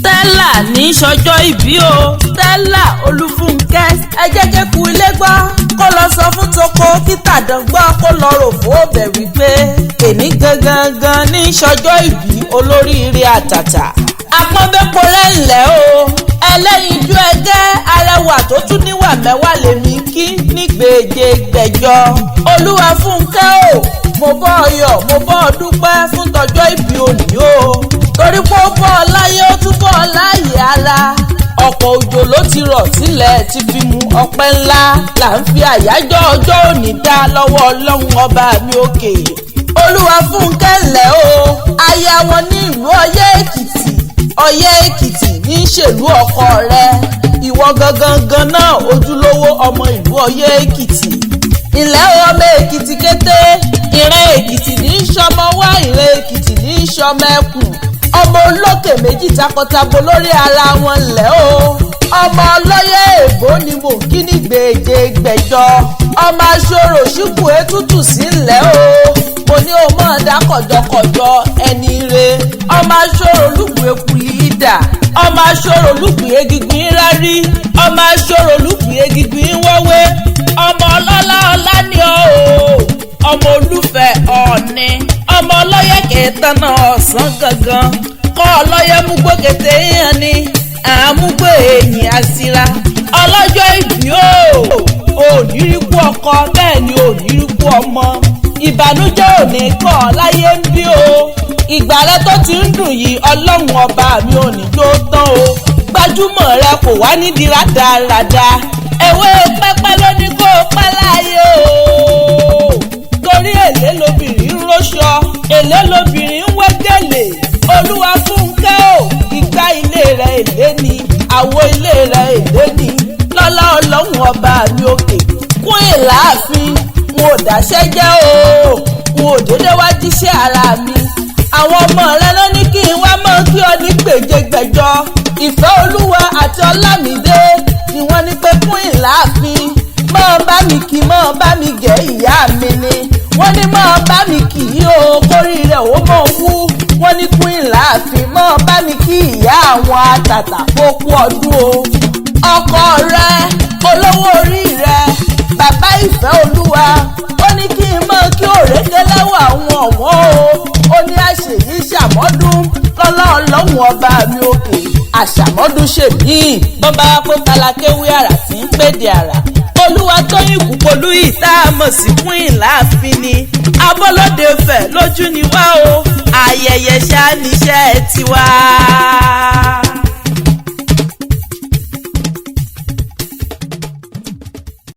Stella ní sọjọ́ ìbí o. Stella Olúfúnkẹ́, ẹ jẹ́ kéku ilé gbọ́ kó lọ sọ fún toko kí tàdán gbọ́ kó lọ rò fún ọbẹ̀ wípé èmi gangan gan ní sọjọ́ ìbí olóríire àtàtà. Àpọ́nbẹ́pọ̀ rẹ̀ ńlẹ̀ o, ẹlẹ́yinjú ẹgẹ́ arẹwà tó tún níwà mẹ́wàá lèmi kí ní gbèjè gbẹ̀jọ. Olúwafúnkẹ́ o, mo bọ́ ọ yọ̀, mo bọ́ ọ dúpẹ́ fún tọjọ́ ìbí òní o, torí pé ó bọ́ ọ láyé, ó tún bọ́ ọ láàyè ara. Ọ̀pọ̀ òjò ló ti rọ̀ sílẹ̀ ti fi mu. Ọpẹ́ ńlá là ń fi àyájọ́ ọjọ́ òní dá lọ́wọ́ Ọlọ́run ọba mi òkè. Olúwafúnkẹ́ ńlẹ̀ o, aya wọn ní ìlú Ọ̀yẹ́ Èkìtì. Ọ̀yẹ́ Èkìtì ní í ṣèlú ọkọ rẹ. Ìwọ gangan gan náà ojúlówó ọmọ ìlú Ọ̀yẹ́ Èkìtì. Ilẹ̀ ọmọ Èkìtì kété, ìran Èkìtì ní í ṣọmọ wá, ìran Èkìtì ní í ṣọmọ ẹkùn, ọmọ olókè méjì takọtabo lórí ara wọn lẹ̀ o. Ọmọ ọlọ́yẹ̀ èbó ni mò ń kí ní gbèjè gbẹ̀jọ. Ọmọ aṣọ́rò ṣùkú ètùtù sílẹ̀ o, mo ní o mọ̀ dá kọ̀jọ̀kọ̀jọ̀ ẹni re. Ọmọ aṣọ́rò lùgbò eku yìí dà, ọmọ aṣọ́rò lùgbò egigun rárí, ọmọ aṣọ́rò lùgbò egigun wọ́wé. Ọmọ ọlọ́lá ọlá ni ọ́ o, ọmọ olúfẹ́ ọ̀ọ́ni, ọmọ ọlọ́yẹ̀ kẹtànà ọ̀sán gangan kọ́ ọlọ́yẹ̀ mú gbókété yẹn ni àmúgbò èyìn àsìrà. Ọlọ́jọ́ ìbí o, òníríkú ọkọ bẹ́ẹ̀ ni òníríkú ọmọ. Ìbànújẹ́ òní kọ́ láyé ń bí o. Ìgbà rẹ tó ti ń dùn yìí, Ọlọ́run ọba mi ò ní jó tán o. Gbajúmọ̀ rẹ kò wá nídìí rádaràda. Ewé pẹ́pẹ́ ló ní kó o pẹ́ láàyè o, torí èlé lobìnrin ń róṣọ, èlé lobìnrin ń wégele. Olúwafúnkẹ́ o, ìgbà ilé rẹ̀ èlé ni, àwo ilé rẹ̀ èlé ni, lọ́lá Ọlọ́run ọba mi òkè. Kún ìlàáfin n ò dáṣẹ́ jẹ́ o, n ò dédé wá jíṣẹ́ ara mi. Àwọn ọmọ rẹ ló ní kí n wá mọ́ kí ọ ní gbèjègbèjọ. Ìfẹ́ Olúwa àti Ọlámídé ni wọ́n ní pé kún ìlàáfin mọ́ bá mi kì, mọ́ bá mi gẹ̀ ìyá mi ni. Wọ́n ní mọ́ bá mi kì í o, kórí rẹ̀ ó mọ̀ wú. Wọ́n ní kún ìlàáfin mọ́ bá mi kí ìyá àwọn àtàtà kó kú ọdún o. Ọkọ rẹ, olówó orí rẹ, bàbá ìfẹ́ Olúwa, ó ní kí n mọ̀ kí òrékè lẹ́wọ̀ àwọn ọ̀wọ́n o. Ó ní àṣeyí ṣàmọ́dún lọ́lá Ọlọ́run ọba mi òkè, àṣàmọ́dún ṣèmí. Bọ́bá pé kalakéwé àrà tí ń pèdè àrà. Olúwatóyìn Kúpolú yìí tá a mọ̀ sí kún ìlàáfin ni. Abọ́lódé fẹ̀ lójú ni wá o, ayẹyẹ ṣáá níṣẹ́ tiwa.